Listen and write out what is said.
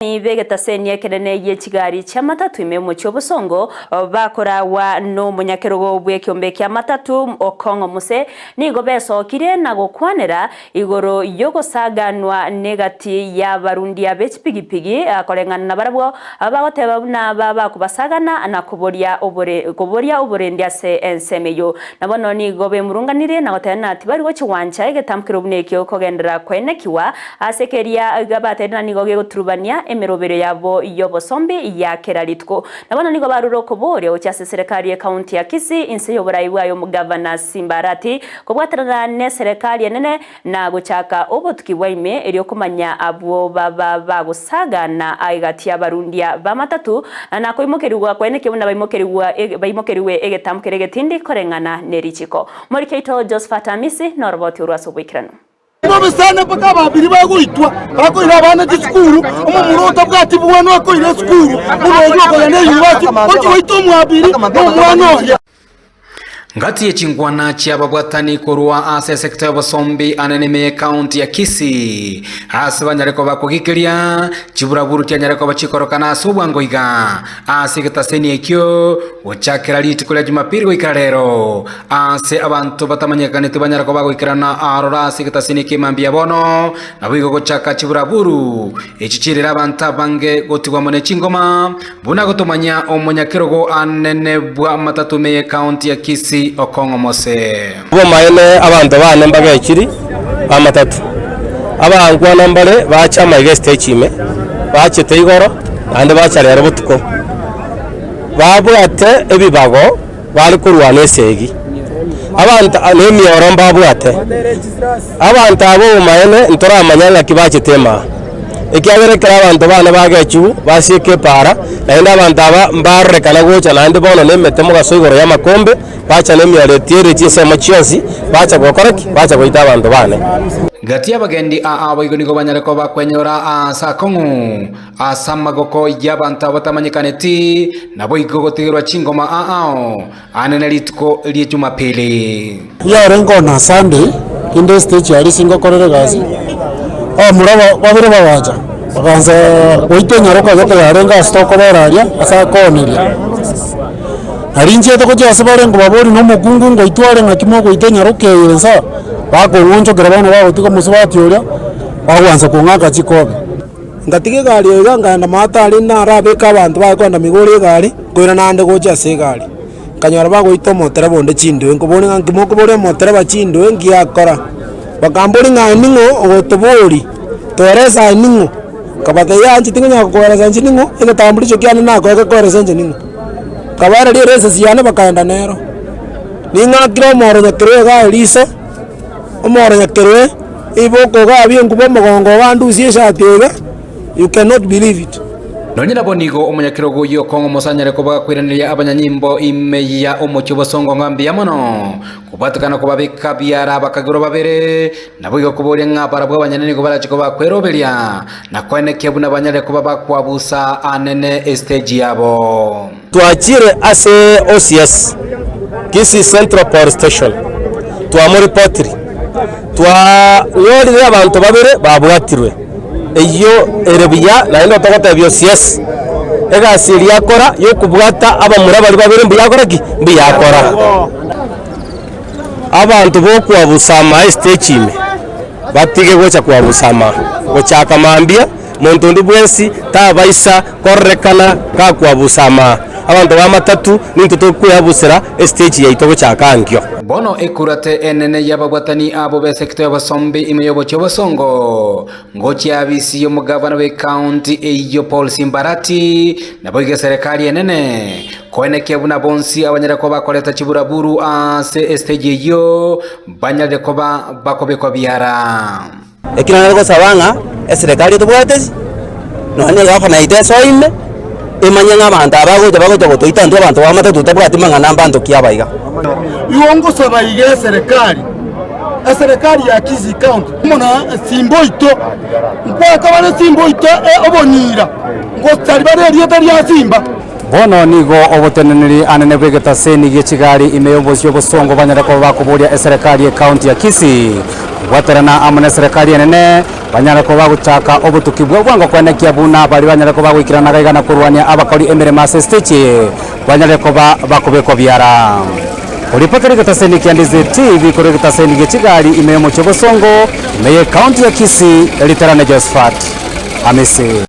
B'egetaseni ekenene gie chigari chi'amatatu ime omochie obosongo, bakoragwa nomonyakerogo bw'ekeombe ki'amatatu Okong'o Muse, nigo besokire na gokwanera igoro y'ogosaganwa negati y'abarundia be chipigipigi koreng'ana nabarabwo bagoteba buna babakobasagana na koboria koboria oborendi ase ensemo eyio. Na bono nigo bemurunganirie na goteba ng'a tibari gochia gwancha egetamkero buna ekio kogenderera koenekiwa Ase keria bateire na nigo gegoturubania emeroberio yabo y'obosombi ya kera rituko. Na bono nigo barure okoboria gochia ase eserekari y'ecounty ya Kisii inse y'oborai bwaye omogavana Simba Arati kobwatanana n'eserekari enene na gochaka obotuki bwa ime erio komanya abwo baba bagosagana egati y'abarundia b'amatatu na koimokerigwa kwaenekia buna baimokerigwa baimokerigwe egetambo keria egetindi koreng'ana nerichiko. Moriki oito Josephat Amisi noroboti orwo ase oboikeranu. Bobe sana mpaka ababiri bagoitwa, bakoira abana chisukuru, omomura otabwati bwana akoira esukuru, buna oyio okogenda eyunivasiti, ochia goita omwabiri na omwana oye. Ngati ye chinkwana chi'ababwatani korwa ase esekta y'obosombi anene ime y'ecounty ya Kisii ase banyare koba kogikeria chiburaburu chianyare koba chikorokana ase obwango iga ase egetaseni ekio gochakera rituko ria Jumapili goikera rero Aase abanto batamanyekaneti banyare koba goikerana aroro ase egetasini ki'emambia bono, naboigo gochaka chiburaburu echi chirere abanto abange gotigwa amo ne chingoma, buna gotomanya omonyakerogo anene bw'amatatu ime y'ecounty ya Kisii Okong'o Mose. Obomaene abanto baane mbagechiri b'amatatu, abankwana mbare bache amaiga estage ime, bachete igoro, naende bacha rero botuko, babwate ebibago. Bare korwana esegi, abanto nemioro mbabwate. Abanto aba obomaene ntoramanya ng'aki bachete imaa, ekiagera ekero abanto bane bagechigwa basieka epaara, naende abanto aba mbarorekana gocha naende bono nemete mogaso igoro y'amakombe, bacha nemioro etiere chinsemo chionsi, bacha gokora ki? Bacha goita abanto bane. Gati y'abagendi aa boigo nigo banyare koba bakwenyora aase akong'u. Ase amagoko y'abanto abatamanyekaneti, naboigo gotigerwa chingoma aao anene rituko rie Jumapili. Yarenge on a Sunday, kende estage aria ase ngokorera egasi, abamura ba babere bagacha, bakaansa goita enyaroka gete yarenge ase tokobera aria, ase akooneria. Nari nchiete gochia ase bare nkobaboria na omokungu ngoitwa are ng'aki mogoita enyaroka eye insa, bakong'onchokera bono bagotiga omosubati oria, bagwansa kong'aka chikobi. Ngatiga egari eye iga, nkaenda maate aria narabeke abanto baye kogenda migoro egari, nkoirana naende gocha ase egari. Nkanyora bagoita omotereba onde chindoe, nkoboria ng'a nki mokoboria omotereba chindoe nki akora? Bakamboria ng'a aye ning'o ogotoboria, toerese aye ning'o? Nkabatebia yaya inche tingonyara gokoeresa inche ning'o, egetamburisho kiane nakoe gekoeresa inche ning'o. Nkabaereria eresesi yane bakaenda nero. Ning'akire omoro nyakerogo iga aye riso. Omoro nyakeroe, iboko iga abie enkuba omogongo iga andusie eshati iga, you cannot believe it. Nonya nabo nigo omonyakerogo oyio okong'a omosanyare koba gakoiraneria abanyanyimbo ime ya omochie obosongo ng'a mbuya mono, kobwatekana kobabeka biara abakagerwa babere, naboigo koboria ng'a barabwo abanyene nigo barache koba kweroberia na koenekia buna banyare koba bakwabusa anene estage yabo. Twachire ase OCS, Kisii Central Police Station, twamoripotiri, twanyorire abanto babere babwatirwe, eyio ere buya naende togotebia OCS egasi eria akora ya okobwata abamura baria babere mbuya akora ki? Mbuya akora. Abanto bokwabusa ama estage ime, batige gocha kwabusa ama, gochaka mambia. Monto onde bwensi tabaisa kororekana gakwabusa amaa. Abanto b'amatatu nintwe tokweabusera estage yaito gochaka ankio. Bono ekurate enene y'ababwatani abo b'esekito y'obosombi ime y'obochie obosongo, ngochia abisi y'omogavana bw'ecounty eyio Paul Simbarati, naboigo eserekari enene, koenekia buna bonsi abanyare koba bakoreta chiburaburu ase estage eyio banyarire koba bakobekwa biara. Ekio nare gosaba ng'a eserekari etobwate ase, nonya na egavana yaito esoe ime, emanye ng'a abanto aba bagocha bagocha gotoita intwe abanto b'amato totabwati mang'ana mbanto ki aba iga. Igo ngosaba iga eserekari, eserekari ya Kisii County amo na Simba oito, nkwaka bare Simba oito obonyira, ngochari bare erieta ria Simba. Bono nigo oboteneneri anene bw'egetaseni gie chigari ime y'obosio obosongo banyare koba bakoboria eserekari y'ecounty ya Kisii kobwaterana amo neserekari enene banyare koba bagochaka obotuki bwa bwango koenekia buna baria banyare koba bagoikerana gaiga na korwania abakori emeremo ase estage eye banyare koba bakobekwa biara. Koripotera egetaseni kia Ndizi TV korwa egetaseni gie chigari ime y'omochie obosongo ime y'ecounty ya Kisii, Riterane Josephat Amisi.